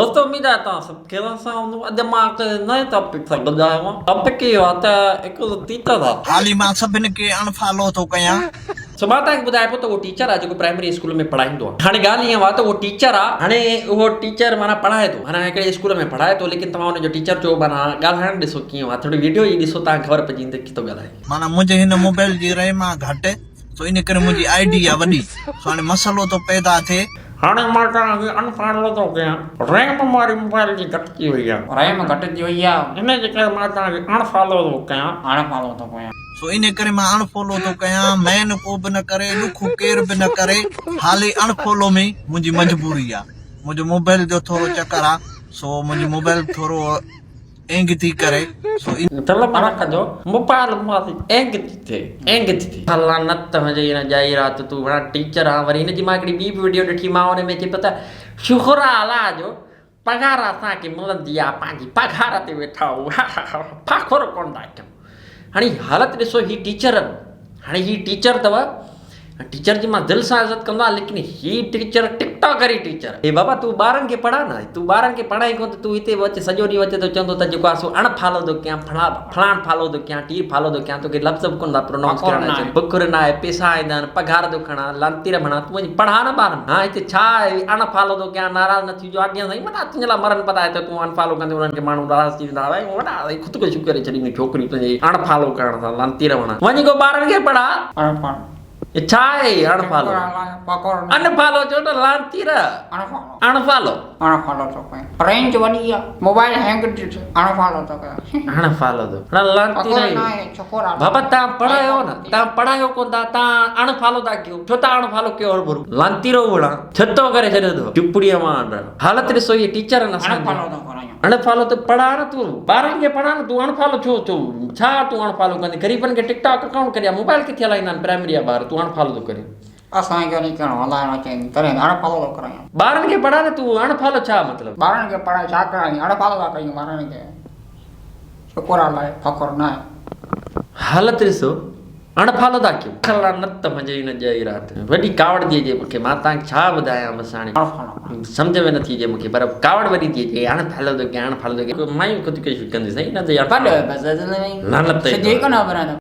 دوستو اميد آهي توهان سڀ خير سان هوندو اڄ مان هڪ نئين ٽاپڪ سان گڏ آيو آهيان ٽاپڪ اهو آهي ته هڪ ٽيچر آهي. حالي مان سڀن کي اڻ فالو ٿو ڪيان. سو مان توهان کي ٻڌايان پيو ته اهو ٽيچر آهي جيڪو پرائمري اسڪول ۾ پڙهائيندو آهي هاڻي ڳالهه ايئن آهي ته اهو ٽيچر آهي هاڻي اهو ٽيچر معنيٰ پڙهائي ٿو معنيٰ هڪڙي اسڪول ۾ پڙهائي ٿو ليڪن توهان ان جو ٽيچر جو معنيٰ ڳالهائڻ ڏسو ڪيئن آهي ٿوري ويڊيو ئي ڏسو توهان کي خبر پئجي ويندي ته ڪيئن ٿو ڳالهائي. معنيٰ منهنجي هن موبائل جي ريم آ گهٽ سو ان ڪري منهنجي I D آ وڏي سو هاڻي مسئلو ٿو پيدا ٿئي. هاڻي مان توهان کي ان فالو ٿو ڪيان. ريم واري موبائل جي گهٽجي وئي آ. ريم گهٽجي وئي آ. ان جي ڪري مان توهان کي اڻ فالو ٿو ڪيان. اڻ فالو ٿو ڪيان. سو ان ڪري مان اڻ فالو ٿو ڪيان. مين ڪو به نه ڪري ڏک ڪير به نه ڪري حالي اڻ فالو ۾ منهنجي مجبوري آ. منهنجو موبائل جو ٿورو چڪر آ سو منهنجي موبائل ٿورو اينگ ٿي ڪري سو ان. دل ۾ رکجو موبائل ماضي اينگ ٿي ٿئي اينگ ٿي ٿئي. لعنت هجئي هن ڄائي رات تون گهڻا ٽيچر آن وري هن جي مان هڪڙي ٻي به وڊيو ڏٺي مان ان ۾ چئي پيو ته شڪر آ الله جو پگهار اسان کي ملندي آ پنهنجي پگهار تي ويٺا آهيون هاهاها فخر ڪونه ٿا ڪيون هاڻي حالت ڏسو هي ٽيچرن هاڻي هي ٽيچر اٿو ٽيچر جي مان دل سان عزت ڪندو آهيان ليڪن هي ٽيچر ٽڪ ٽاڪر هي ٽيچر هي بابا تون ٻارن کي پڙها نه تون ٻارن کي پڙهائين ڪون ته تون هتي اچ سڄو ڏينهن اچي ٿو چوندو ته جيڪو آهي سو اڻ فالو ٿو ڪيان فلاڻ فلاڻ فالو ٿو ڪيان ٽير فالو ٿو ڪيان توکي لفظ به ڪون ٿا پرونائونس ڪرڻ اچن بکر نه آهي پيسا ايندا آهن پگهار ٿو کڻان لعنتي رمڻا تون وڃي پڙها نه ٻارن ها هتي ڇا آهي اڻ فالو ٿو ڪيان ناراض نه ٿي جو اڳيان سائين وڏا تنهنجي لاء مرن پتا هتي تون ان فالو ڪندي انهن کي ماڻهو ناراض ٿي ويندا ڀائي وڏا خودڪشيون ڪري ڇڏينديون ڇوڪريون تنهنجي اڻ فالو ڪرڻ سان لعنتي رمڻا وڃي ڪو ٻارن کي پڙها اڻ فالو ڇا آهي اڻ فالو؟ ان فالو چئو نه لعنتي ره. اڻ فالو. اڻ فالو ٿو ڪيان. رينج وڏي آ موبائل هينگ ٿي ٿئي اڻ فالو ٿو ڪيان. اڻ فالو ٿو ڪيان لعنتي ره. بابا تان پڙهايو نه تان پڙهايو ڪون ٿا تان اڻ فالو ٿا ڪيو ڇو ٿا اڻ فالو ڪيو هرڀرو لعنتي رو وڙا ڇتو ڪري ڇڏيو اٿو چپڙي مان حالت ڏسو هي ٽيچر آهن اسان جا. اڻ فالو ته پڙهاء نه تون ٻارن کي پڙهاء نه تون اڻ فالو ڇو ٿو ڇا تون اڻ فالو ڪندين غريبن کي ٽڪ ٽاڪ اڪائونٽ ڪريا موبائل ڪٿي هلائيندا آهن پرائمري جا ٻار تون اڻ فالو ٿو ڪرين. اسان کي وري ڪهڙو هلائڻ اچي تڏهن اڻ فالو ٿو ڪرايون. ٻارن کي پڙهاء نه تون اڻ فالو ڇا مطلب. ٻارن کي پڙهائي ڇا ڪرايون اڻ فالو ٿا ڪيون ٻارن کي شڪر آ فخر ناهي. حالت ڏسو. اڻ ڦالو ٿا ڪيو. لعنت هجئي ان ڄائي رات. وڏي ڪاوڙ ٿي اچي مونکي مان توهان کي ڇا ٻڌايان بس هاڻي سمجهه ۾ نٿي اچي مونکي پر ڪاوڙ وڏي ٿي اچي اڻ ڦالو ٿو ڪيان اڻ ڦالو ٿو ڪيان مايون خودڪشي ڪنديون سائين نه ته يار لعنت.